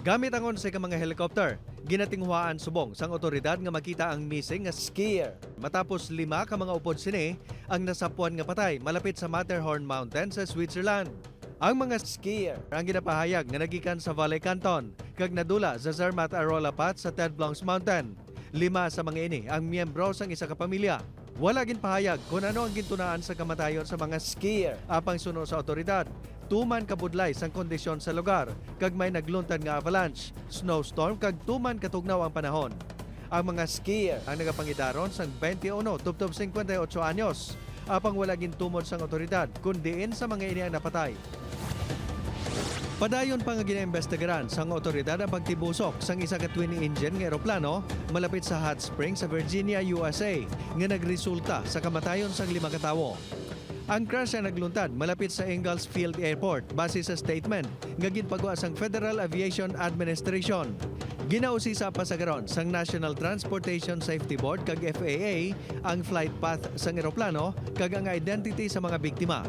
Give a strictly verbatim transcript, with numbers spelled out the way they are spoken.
Gamit ang onse ka mga helicopter, ginatinguhaan subong sang awtoridad nga makita ang missing nga skier. Matapos lima ka mga upod sini ang nasapwan nga patay malapit sa Matterhorn Mountain sa Switzerland. Ang mga skier ang ginapahayag nga nagikan sa Valley Canton kag nadula sa Zermatt-Arolla Pass sa Terblanche Mountain. Lima sa mga ini ang miyembro sang isa ka pamilya. Wala ginpahayag kon ano ang gintunaan sa kamatayon sa mga skier, apang suno sa awtoridad, tuman kabudlay sang kondisyon sa lugar kag may nagluntad nga avalanche, snowstorm kag tuman katugnaw ang panahon. Ang mga skier ang nagapangidaron sang twenty-one tubtob cincuenta y ocho anyos, apang wala gintumod sang awtoridad kon diin sa mga ini ang napatay. Padayon pa nga ginaimbestigaran sang awtoridad ang pagtibusok sang isa ka twin-engine nga eroplano malapit sa Hot Springs sa Virginia, U S A, nga nagresulta sa kamatayon sang lima ka tawo. Ang crash ang nagluntad malapit sa Ingalls Field Airport, base sa statement nga ginpagwa sang Federal Aviation Administration. Ginausisa pasagaron sang National Transportation Safety Board kag F A A ang flight path sang eroplano kag ang identity sa mga biktima.